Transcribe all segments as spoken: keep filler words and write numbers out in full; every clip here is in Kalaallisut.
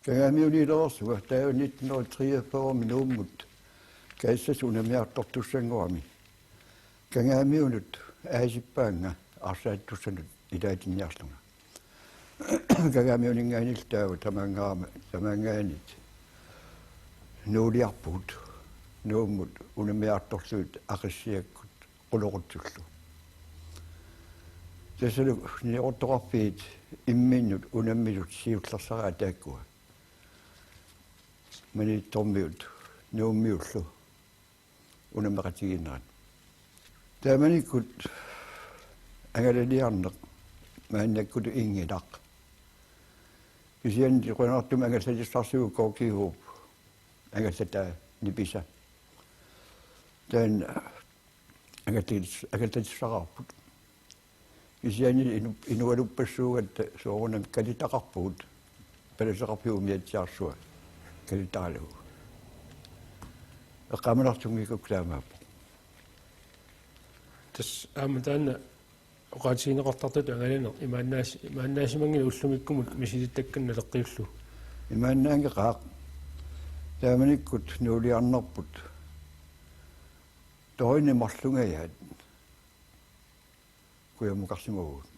Kangamiuniilersua taava nitten hundrede treogfyrre Nuummut kaassasoq unammiartortussanngorami. Kangamiunut aasippaannga arsaattussanut ilaatinniarlunga. Kangamiuninngaanniillu taava tamaanngaarami, tamaanngaanniit Nuuliarpugut Nuummut unammiartorlugit Aqissiakkut Qulequtsullu. Tassalu nioqquttoqarfiit imminnut unammisut siullersaraat taakkua. Maniitsormiut Nuummiullu unammeqatigiinnerat. Taamanikkut angalaniarneq maannakkut inngilaq. Kisianni qujanartumik angallatissarsivugut K G H-p angallataa Nipisa. Taanna angallatis-, angallatissaraarput. Kisianni inu-, inualuppassuugatta soorunami kalittaqarpugut. Palaseqarfiup umiatsiarsua kalittaralugu. Eqqaamanartunngikkukku taamaappoq. Tassa aamma taanna oqaatigineqartartutut angalaneq imaannaas-, imaannaasimanngilaq ullumikkumut misilittakkanik naleqqiullugu. Imaannaanngeqaaq. Taamanikkut nuuliarnerput torini marlungajaat kujammukarsimavugut.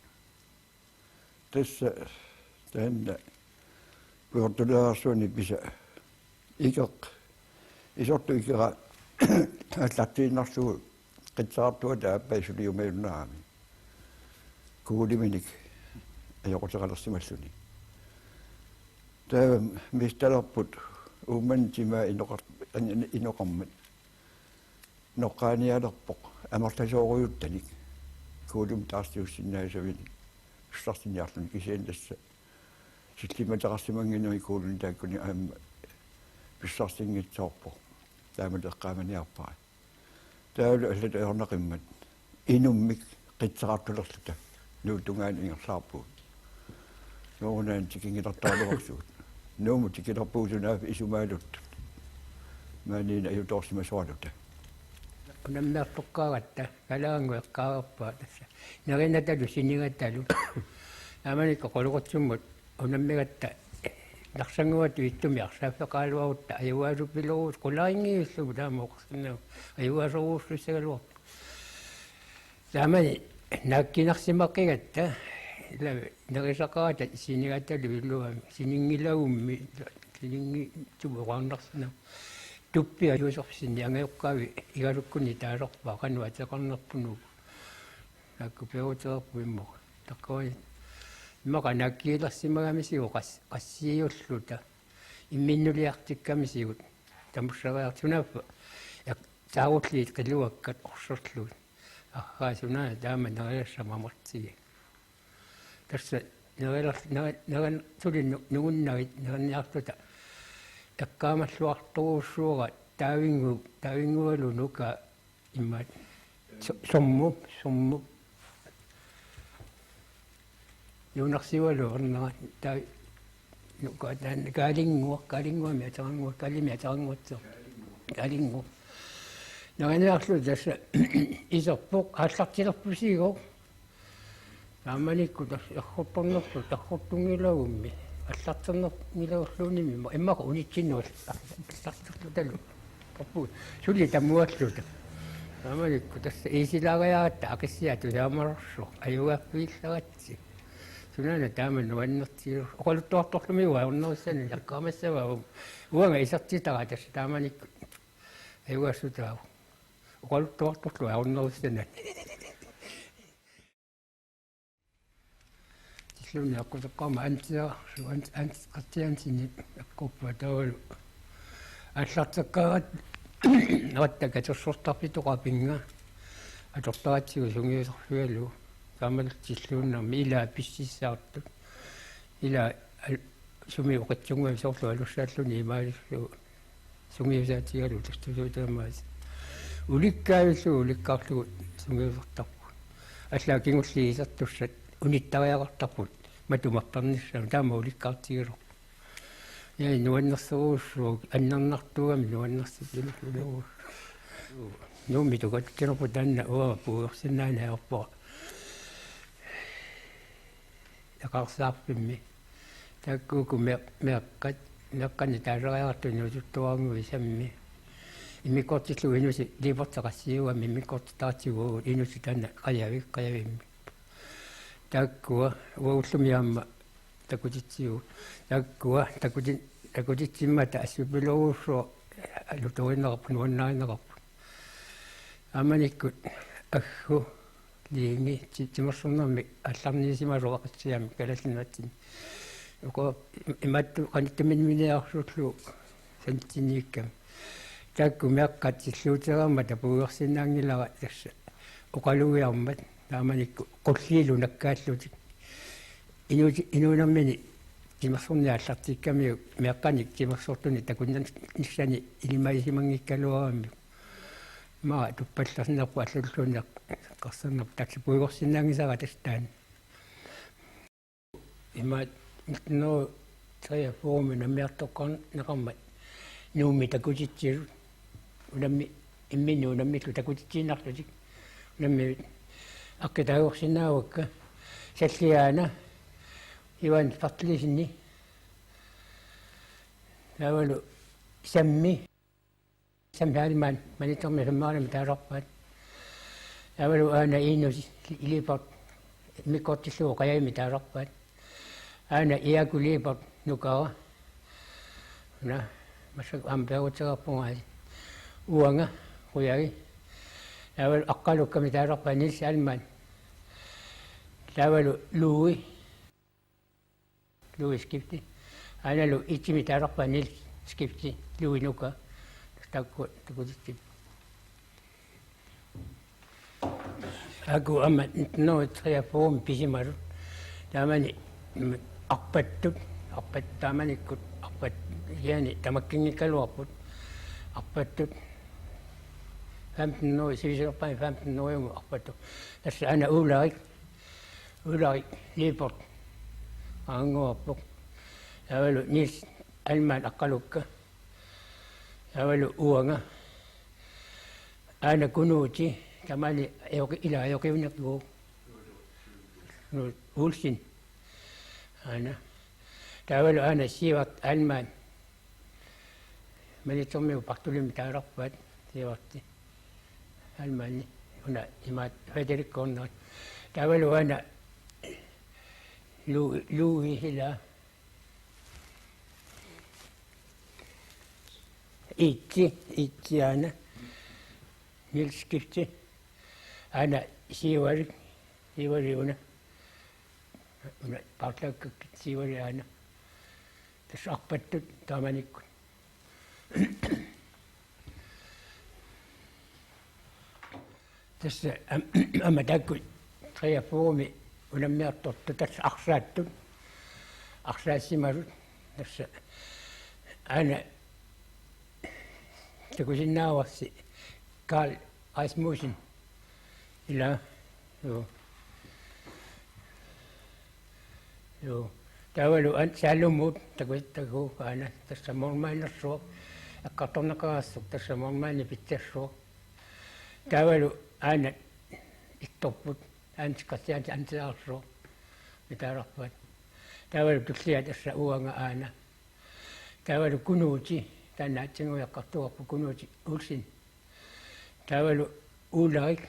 Tassa taanna kujortuleersuani pisa ikeq, isortut ikera aallartiinnarlugu qitseqartuata aappaa suliumajunnaarami kuuliminik ajoquteqalersimalluni. Taava mistalerput Uummannap timaa inoqar-, inoqarmat noqqaanialerpoq amerlasoorujuttanik kuulimik taarsiussinnaasavik pissarsinniarluni, kisianni tassa sillimmateqarsimannginnami kuulinik taakkuni aamma pissarsinngitsoorpoq. Taama eqqaamaniarpara. Taavalu allatut ajornaqimmat inummik qitseqartulerluta Nuup tungaanut ingerlaarpugut. Soorunami tikinngilartaraluarsugut. Nuummut tikilerpugut sunaaffa isumaaluttut. Maaniinneq ajutoorsimasoraluta. Unammiartoqqaaratta, Kalaannguaq eqqaareerpaa tassa. Nerinatalu sinigatalu. Taamanikkut Qulequtsummut unammigatta Narsannguatut ittumik arsaaffeqaraluarutta ajugaasuppilerusoq qularinngivillugu taama oqarsinnaavoq. Ajugaasorujussuussagaluarpoq. Taamani naakkinarsimaqigatta ila nerisaqarata sinigatalu iluamik sininngilagummi sininngitsup oqarnarsinnaavoq. Tuppiaq Juuserfsenip angajoqqaavi Igalukkunni taasarpaa qanoq ateqarnerput uku. Taakku peerutereerput immaqa. Taqqavani immaqa naakkiilersimagamisigut qas-, qassiiulluta. Imminnuliartikkamisigut tamusseriartunaaffa. Ja taarulliit qiluakkat orserlugit. Arraa sunaana taama nerisassat mamartigik. Tassa neriler-, neri-, nerin-, suli nu-, nungunnagit nerinniarluta takkaamalluartorujussuara taavinngu-, taavinngualu nuka imaat so-, sommu, sommu. Nuunarsiualu ernerat taa-, nuka taanna Kaalinnguaq, Kaalinnguami ateqannguaq, Kaalimi ateqannguatsoq. Kaalinnguaq. Nerinerlu tassa iserpoq aallartilerpusiigoq. Taamanikkut tassa errortornerlu errortunngilagummi aallarternerngilagulluunniimmi immaqa unitsinnut aallarterlutalu. Tappu suli tamualluta. Taamanikkut tassa iisilaariaratta Aqissiaq tusaamalersoq ajugaaffigillaratsi. Sunaana taama nuannertigilersoq. Oqaluttuartorlumi uanga ajornerussanani eqqaamassavaa. Uanga isertitara tassa taamanikkut ajugaassutaavoq. Oqaluttuartorlunga ajornerussanani. Tilluunniit aqquteqqaarmat Antia, Ant-, Ant-, Kristiansenip akkorpaa taavalu aallarteqqaaratta katersortarfitoqarpinnga atortaratsigu sungiusarfigalugu taamalu tilluunnermi ilaa pississaartut. Ilaa al-, sumi oqitsunnguamik soorlu alussaalluni imaalussuuvoq sungiusaatigalugu tassusuut taamaasi. Ulikkaavillugu ulikkaarlugu sungiusartarpugut. Allaat kingulliit isertussat unittariaqartarput matumartarnissaat taama ulikkaartigilerput. Ja nuannersorujussuuvoq annernartuugami nuannersutigilerlugu. Nuummi tukattilerpoq taanna uanga puigorsinnaaneq ajorpara. Eqaarsaarfimmi. Taakkuuku meeq-, meeqqat Naqqani taasariartuni inuusuttuarnguit sammi. Immikkoortillugu inuusi liiporteqassiuami immikkoortittaratsigu inuusi taanna qajavik qajavimmi. Taakkua uagullumi aamma takutitsigu. Taakkua takuti-, takutitsimmata assupilorujussuaq alutorineqarput nuannarineqarput. Aamma nikkut aggu liingi ti-, timersornermik aallarniisimasoq aqissiami Kalaallit Nunaatsinni. Uku imaattoq qanittuminniarsullu sanitsinniikkami. Taakku meeqqat silluutereermata puigorsinnaanngilara tassa oqalugiarmat taamanikkut qulliilu nakkaallutik. Inuuti-, inuunermini timersorneq aallartikkamiuk meeqqanik timersortunik takunnissani ilimagisimanngikkaluarammi. Ima tuppallarsinnarpoq allulluunniit eqqarsaannarpoq tassa puigorsinnaanngisara tassa taanna. Ima nitten hundrede treogfyrre unammiartoqqaarneqarmat Nuummi takutitsisut. Unammi imminnut unammillu takutitsiinnarlutik. Unammi aqqutaagorsinnaavakka Salliaana Ivan Berthelsenip. Taavalu Sammi Sammi Alimmaan, Maniitsormiut Sammi Alimmaanimi taasarpaat. Taavalu aana Iinusi Liipoq, immikkoortillugu qajavimmi taasarpaat. Aana Iaaku Liipoq Nukara. Una, massakkut aamma peeruteqarpunga. Uanga, qujagi. Taavalu Aqqalukkami taasarpaat Niels Alimmaan. Taavalu Louis, Louis Skifte. Aanalu Iitimik taasarpaat Niels Skifte, Louis Nuka. Taakku takutitsivut. Aaku aamma nitten hundrede treogfyrre pisimasut. Taamani, mm, arpattut, arpat-, taamanikkut, arpat-, kisianni tamakkinngikkaluarput. Arpattut. Femten hundrede, sivisoorpara femten hundrede arpattut. Tassa aana Ulrik. Ulrik Liipoq. Aannguarpoq. Taavalu Niels Alimmaan Aqqalukka. Taavalu uanga. Aana Kunuuti, taamani ajoqi-, ila ajoqiunerlugu. Nu-, Olsen. Aana. Taavalu aana Sivert Alimmaan. Maniitsormiut Bartholimi taasarpaat Siverti. Alimmaani. Una imaat Frederik Cornwall. Taavalu aana Lu-, Louis ila. Iitsi, Iitsi aana. Niels Skifte. Aana Siivarik, Siivarik una. Una paarlaakkakkit Siivarik aana. Tassa arpattut taamanikkut. Tassa am-, aamma taakku treogfyrremi unammiartortut tassa arsaattut. Arsaassimasut tassa aana takusinnaavarsi Karl Rasmussen. Ila, joo. Joo. Taavalu an-, Saalumuut taku-, taku aana tassa målmandersuaq. Eqqartorneqarassuaq tassa målmandi pitsassuaq. Taavalu aana ittorput Hans Christian Hansenarsuaq. Mitaalarpaat. Taavalu tullia tassa uanga aana. Taavalu Kunuuti, taanna aatsaannguaq eqqartugarput Kunuuti Olsen. Taavalu Ulrik.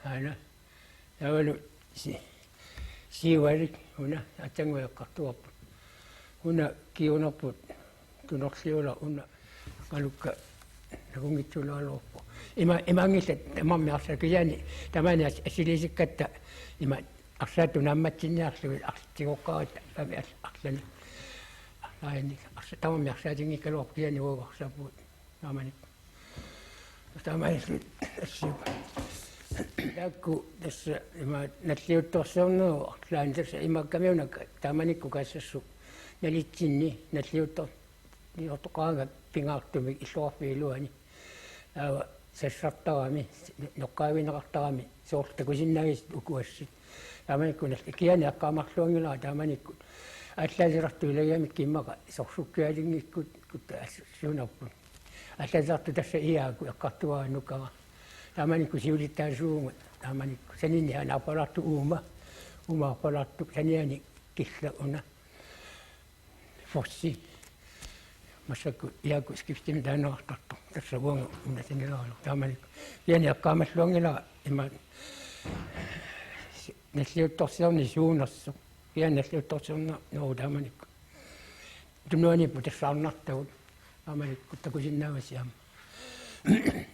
Aana. Taavalu Si-, Siivarik, una, aatsaannguaq eqqartugarput. Una kingunerput, tunorliulaa una, Aqqalukka, nakunngitsuulaaluarpoq. Ima, imaanngillat, tamarmik arsaat kisianni, tamaani as-, assiliisikkatta, ima, arsaattut naammatsinniarlugit, ars-, tigoqqaaratta, tamarmik as-, arlaannik. Arlaannik, arsa-, tamarmik arsaatinngikkaluarput kisianni uagut arsaapugut. Taamani. Taamani assi. Taakku tassa ima nalliuttorsiornerup arlaanni tassa imaakkamiuna taamanikkut kaassassuk nalitsinni nalliuttor-, niortoqaanga pingaartumik illoqarfiup iluani. Taava sassartarami, noqqaavigineqartarami, soorlu takusinnaagisatit ukuassat. Taamanikkut nal-, kisianni eqqaamarluanngilara taamanikkut. Aallaasisartut ilagigamikku immaqa sorsukkialinngikkut kutta assuunerput. Aallaasisartut tassa Iaaku eqqartugaara Nukara. Taamanikkut siulittaasuuvunga, taamanikkut saniani aana arpalaartoq uuma, uuma arpalaartoq saniani killa una. Fossi. Massakkut Jakob Skiftedt taaneqartartoq. Tassa uanga unasinileralu taamanikkut. Kisianni eqqaamalluanngilara ima nalliuttorsiorneq suunersoq. Kisianni nalliuttorsiorneq Norge taamanikkut. Tunuaniipput tassaarnartagut. Taamanikkut takusinnaavarsi aamma.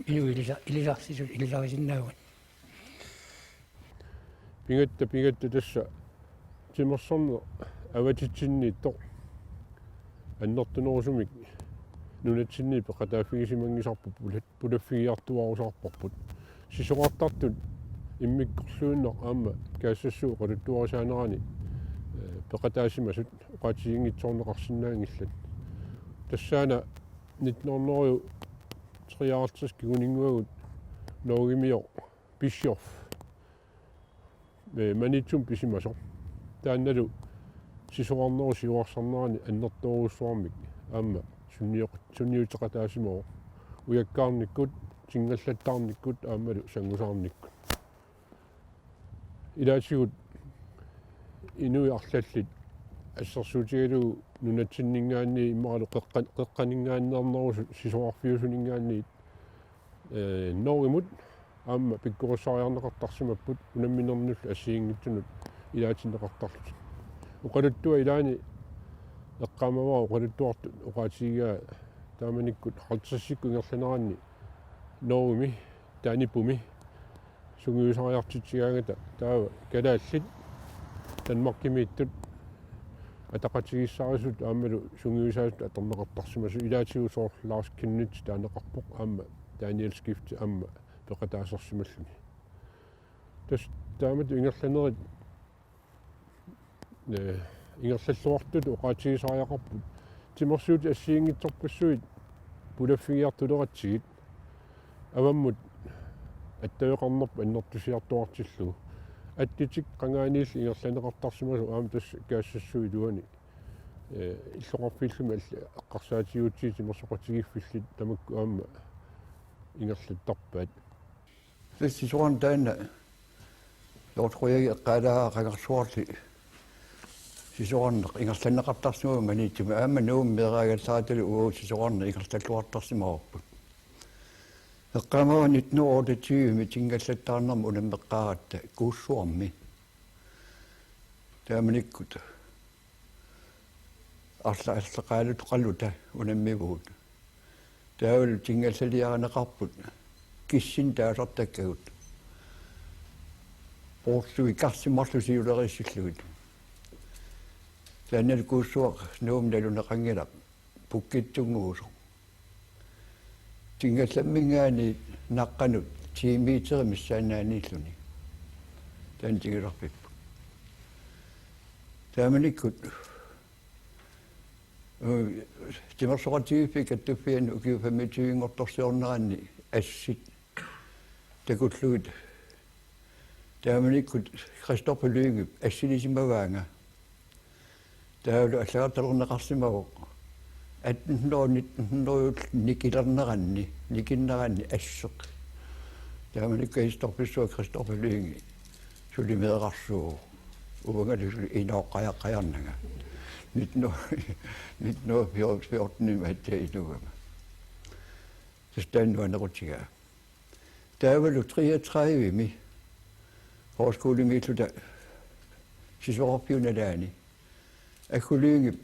Inuit ilisa-, ilisarsisut ilisarisinnaavat. Pigatta, pigatta tassa timersorneq avatitsinniittoq annertunerusumik nunatsinni peqataaffigisimanngitsut pula-, pulaffigiartuaarusaarparput. Sisorartartut immikkorluinnaq aamma Kaassassuup oqaluttuarisaanerani, eh, peqataasimasut oqaatiginngitsoorneqarsinnaanngillat. Tassaana nitten hundrede treoghalvtreds kinguninnguagut Norgemioq Bischoff, eh, Maniitsumi pisimasoq. Taannalu sisorarnerup siuarsarnerani annertoorujussuarmik aamma sunnioq-, sunniuteqataasimavoq. Ujakkaarnikkut, tingallattaarnikkut aammalu sanngusaarnikkut. Ilaatigut inuit arlallit assersuutigalugu nunatsinninngaanniit imaluunniit qeqqa-, qeqqaninngaanneernerusut sisorarfiusuninngaanniit, eh, Norgemut aamma pikkorissariarneqartarsimapput unamminermullu assigiinngitsunut ilaatinneqartarlutik. Oqaluttuaq ilaanni eqqaamavara oqaluttuartut oqaatigigaa taamanikkut halvtredsikkut ingerlaneranni Norgemi, Danipumi sungiusariartitsigaangata taava kalaallit Danmarkimiittut ataqatigiissarisut aammalu sungiusaasut atorneqartarsimasut ilaatigut soorlu Lars Chemnitz taaneqarpoq aamma Daniel Skifte aamma peqataasersimalluni. Tassa taamatut ingerlanerit, eh, ingerlalluartutut oqaatigisariaqarput. Timersuutit assigiinngitsorpassuit pulaffigiartuleratsigit avammut attaveqarnerput annertusiartuartillugu. Atletik qangaaniilli ingerlanneqartarsimasoq aamma tassa Kaassassuup iluani, eh, illoqarfillumi alli eqqarsaatigiutsigu timersoqatigiiffillit tamakku aamma ingerlattarpaat. Tassa sisorarneq taanna Loortrujaagi eqqaalaa qangarsuarli sisorarneq ingerlanneqartarsimavoq Maniitsumi aamma Nuummi meeraagallaaratalu uagut sisorarneq ingerlalluartarsimavarput. Eqqaamavara nitten hundrede otteogtyve tingallattaarnermut unammeqqaaratta Kuussuarmi. Taamanikkut arla-, arlaqaalutoqaluta unammivugut. Taavalu tingallaliarineqarput kissinni taasartakkagut. Poorlui karsimarlu siuleriissillugit. Taannalu Kuussuaq Nuummi naluneqanngilaq pukkitsunnguusoq. Tingallamminngaanniit naqqanut ti meteri missaannaaniilluni. Taanna tigusarfipput. Taamanikkut, øh, timersoqatigiiffiit kattuffianni ukiut femogtyvenngortorsiorneranni assit takullugit. Taamanikkut Christopher Lyngep assilisimavaanga. Taavalu allagartalerneqarsimavoq atten hundrede nitten hundrede nikilerneranni, nikinneranni asseq. Taamanikkut katastrofiusoq Christopher Lynge suli meerarsuuvoq. Uangalu suli inooqqajaqqajarnanga. Nitten hundrede, nitten hundrede fjorten imaattoq inuugama. Tassa taanna nuannerutigaa. Taavalu treogtredivemi forskolemiilluta sisorarfiup nalaani Aggu Lyngep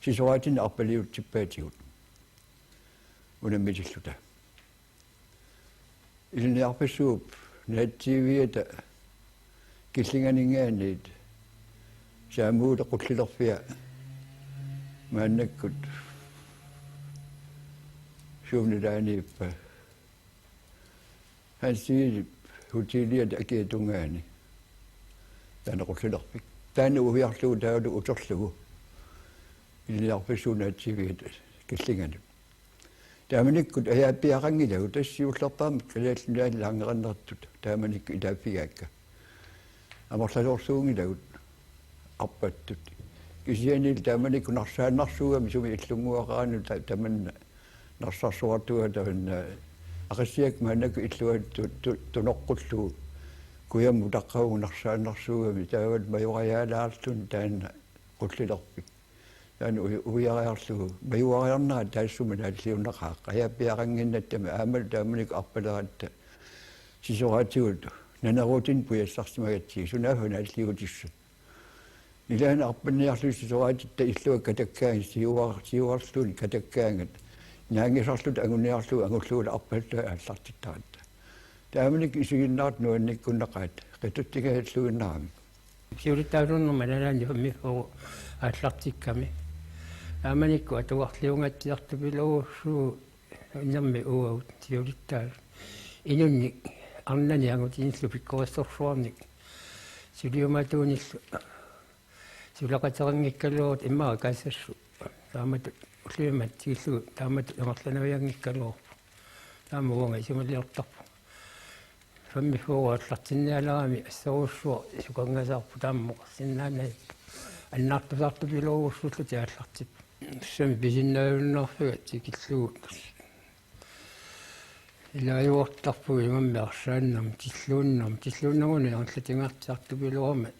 sisoraatinik arpaliutsippaatigut unammitilluta. Ilinniarfissuup naatsiiviata Killinganinngaanniit Saamuuli qullilerfia maannakkut suup nalaaniippa Hans Egedep hoteliata akia tungaani. Taanna qullilerfik. Taanna uiarlugu taavalu uterlugu. Ilinniarfissuup naatsiiviata Killinganut. Taamanikkut ajaappiaqanngilagut tassa siullerpaamik Kalaallit Nunaanni langrennertut taamanikkut ilaaffigaakka. Amerlaloorsuunngilagut arpattut. Kisianni taamanikkut narsaannarsuugami sumi illunnguaqaraanni ta-, tamanna narsarsuartugaa tamanna Aqissiaq maannakkut illuat tu-, tu-, tunoqqullugu kujamut utaqqavugut narsaannarsuugami taavalu majoriaalaarluni taanna qullilerfik. Taanna uju-, uiariarlugu majuariarnera taassuma naalliunnaqaaq. Qajaappiaqannginnattami aammalu taamanikkut arpaleratta sisoraatigut naneruutinik pujassarsimagatsigit, sunaaffa naalliutissat. Ilaanni arpanniarlutik sisoraatitta illua katakkaangat, siuar-, siuarluunniit katakkaangat. Naanngisarluta anguniarlugu angullugulu arpalluta aallartittaratta. Taamanikkut isiginnaartut nuannikkunnaqaat, qitutsingajalluinnaramik. Siulittaasunnerma nalaani fem og fyrre aallartikkami. Taamanikkut atugarliungaatsiartupiloorsuuvoq innermik uagut siulittaasut. Inunnik arnani angutinillu pikkorissorsuarnik suliumatuunillu suleqateqanngikkaluarutta immaqa kaassassut. Taamatut ulluinnarni tikillugu taamatut ingerlanavianngikkaluarpoq. Taama uanga isumaliortarpunga. Fem og fyrre aallartinnialerami assorujussuaq sukanngasaarpoq taama oqarsinnaanani. Annaartusartupiloorussullutik aallartippoq. Tassami pisinnaajunnaarfiga tikillugu. Ilaajuartarpugut ingammik arsaannermik, tilluunnermik, tilluunnermini ingerlatingaatsiartupiloorami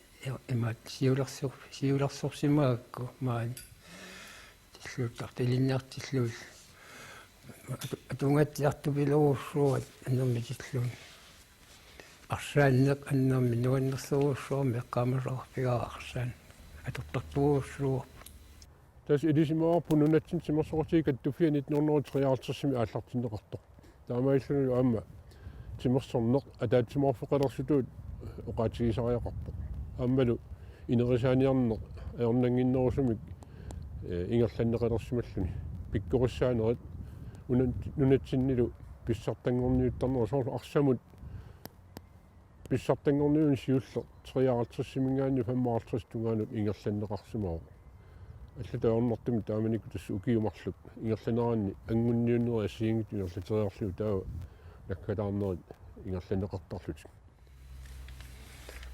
imaattoq siulersor-, siulersorsimagakku maani. Tilluuttartut ilinniartillugit. Atu-, atungaatsiartupiloorujussuuvoq annermik tilluunneq. Arsaanneq annermik nuannersorujussuarmik eqqaamasaqarfigaara arsaanneq. Atortartorujussuuarput. Tassa ilisimavarput nunatsinni timersoqatigiit kattuffia nitten hundrede og treoghalvtredsimi aallartinneqartoq. Taamaalillunilu aamma timersorneq ataatsimoorfeqalersutut oqaatigisariaqarpoq. Aammalu ineriartorniarneq ajornannginnerusumik, eh, ingerlanneqalersimalluni. Pikkorissaanerit una-, nunatsinnilu pissartanngorniuttarnerat soorlu arsamut pissartanngorniuneq siulleq treoghalvtredsiminngaanniit femoghalvtreds tungaanut ingerlanneqarsimavoq. Allatut ajornartumik taamanikkut tassa ukiut marluk ingerlaneranni angunniunnerit assigiinngitsut ingerlateriarlugit taava naggataarnerit ingerlanneqartarlutik.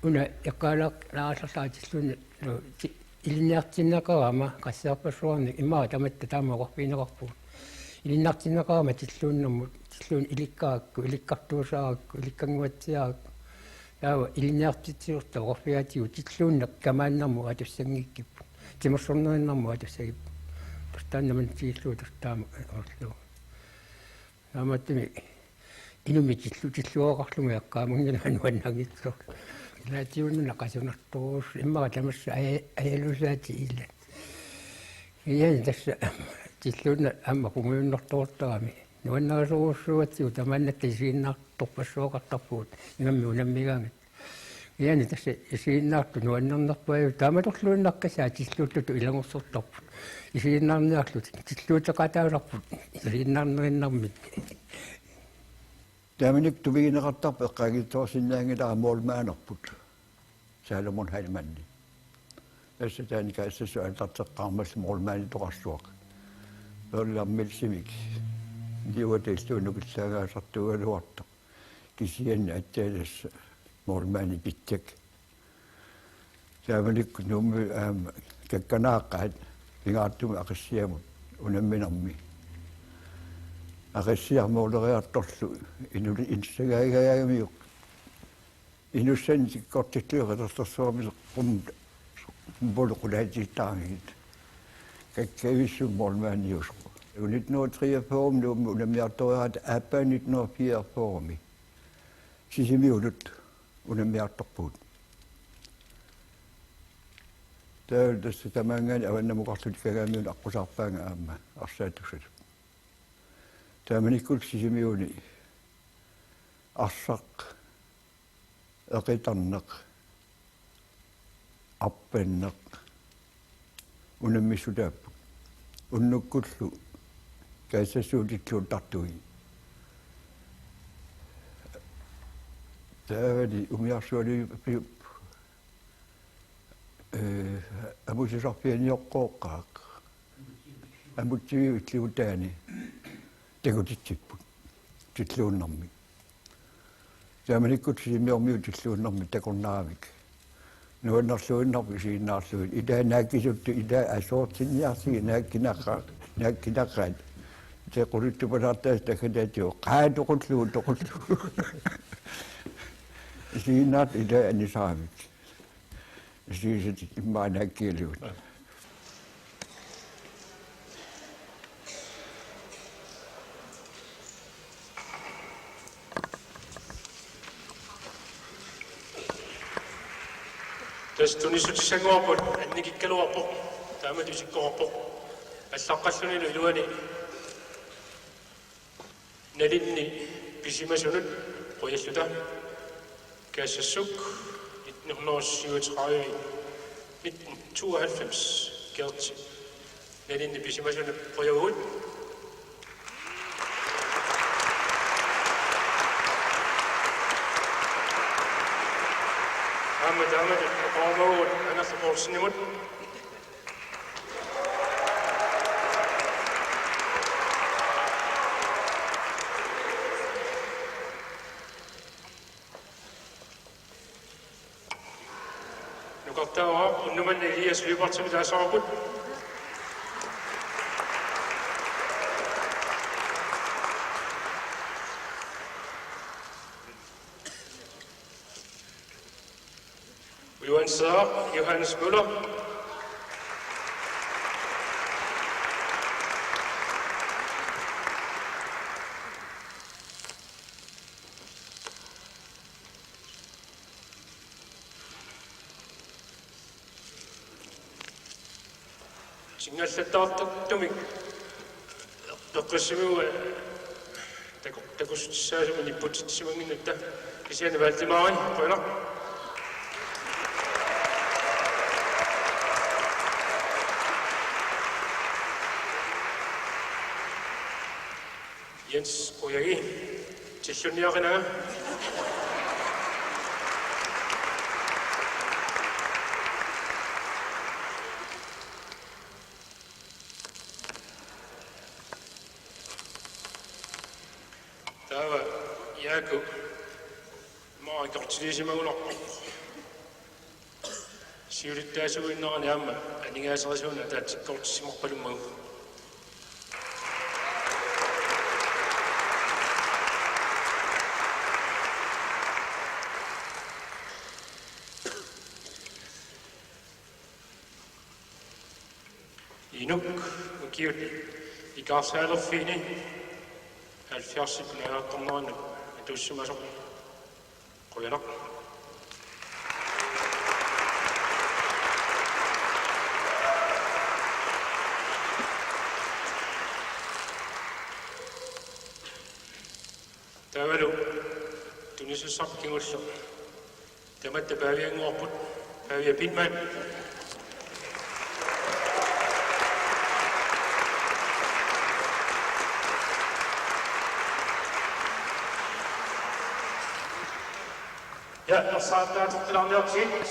Una eqqaalaallaartilluunniit, no, ti-, ilinniartinneqarama qassiarpassuarnik immaqa tamatta taama oqarfigineqarpugut. Ilinniartinneqarama tilluunnermut, tilluunneq ilikkagakku, ilikkartuusaarakku, ilikkannguatsiarakku. Taava ilinniartitsisorta oqarfigaatigut tilluunneq kamaannermut atussanngikkippoq. Timersornerinnermut atussagipput. Tassa taanna manna tikillugu tassa taama oqarlugu. Taamaattumik inummik tillu-, tilluaraqarlunga eqqaamanngilara nuannaanngitsoq. Ilaatigut una qasunartorujussuuvoq immaqa tamassa aja-, ajaluusaatit ilaat. Kisianni tassa tilluunneq aamma qungujunnertortarami. Nuannarisorujussuugatsigu tamaannatta isiginnaartorpassuaqartarpugut ingammik unammigaangatta. Kisianni tassa isiginnaartut nuannernerpaat taamatorluinnaqqissaaq tilluuttutut ilanngussortarput. Isiginnaarniarlutik tilluuteqataasarput isiginnaarnerinnarmik. Taamanikkut tupigineqartarpoq eqqaanngitsoorsinnaanngilara målmanderput. Salomon Heilmanni. Tassa taanna kaassassut aallarteqqaarmallugu målmanditoqarsuaq. Peerlaarmilsimik. Niuata illuunukillagaasartuugaluartoq. Kisianni aatsaat tassa målmandi pitsak. Taamanikkut Nuummi aamma kakkanaqaat pingaartumik Aqissiamut unamminermi. Aqissiaq måleriartorlu inuli inissagaagamiuk. Inussannik tikkortillugu Qeqertarsuarmi qummut, qummut qulaatigittaramigit. Kakkavissumik målmandiusoq. Nitten hundrede og treogfyrre Nuummi unammiartoriaratta aappaa nitten hundrede og fireogfyrre Sisimiunut unammiartorpugut. Taava tassa tamaanngaanniit avannamukarlutik Kangaamiunut aqqusaarpaannga aamma arsaattussatut. Taamanikkut Sisimiuni arsaq, eqitarneq, arpanneq unammissutaapput. Unnukkullu kaassassuutilluuttartui. Taavali umiarsualiviup, eh, amutsisarfianiuqqooqqaaq. Amutsiviup illiutaani takutitsipput. Tilluunnermik. Taamanikkut Sisimiormiut tilluunnermik takornaramik. Nuannerluinnarpoq isiginnaarlugit. Ilaa naakkisuttut, ilaa asoortinniarsigit naakkinaqaat, naakkinaqaat. Tequlittupalaartaasa takkataatigut. Qaa toqullugu, toqullugu. Isiginnaartut ilaa anisaramik. Isigisatik immaqa naakkigalugit. Tassa tunissutissanngorput annikikkaluarpoq, taamatut isikkoqarpoq. Allaqqallunilu iluani nalinni pisimasunut qujalluta. Kassassuk nitten hundrede og syvogtredive, nitten tooghalvfems, Gerti. Nalinni pisimasunut qujavugut. Aamma taamatut oqarumavugut Anerlu Poulsenimut. Nukartaava unnumanni Elias Lyberthimik taassavaput. Ujuansaa Johannes Møller. Singallattaartartumik peqqissimiuga taku-, takussutissaasumik nipputsitsimannginnatta, kisianni Valdemari, qujanaq. Jens Kujagi, tillunniaqinaga. Taava Jaaku, maa ikortiliisimagunarpoq. Siulittaasuuinnarani aamma aningaaserisunut ataatsikkoortissimarpalummagu. Inuk ukiut ikaarsaaleqarfiini halvfjerdsip najaaqqornerannut atuussimasoq. Qujanaq. Taavalu tunisassarput kingulleq. Tamatta Paaviannguarput, Pavia Pittman. Ja, ersaattaateqqilaarniartigit.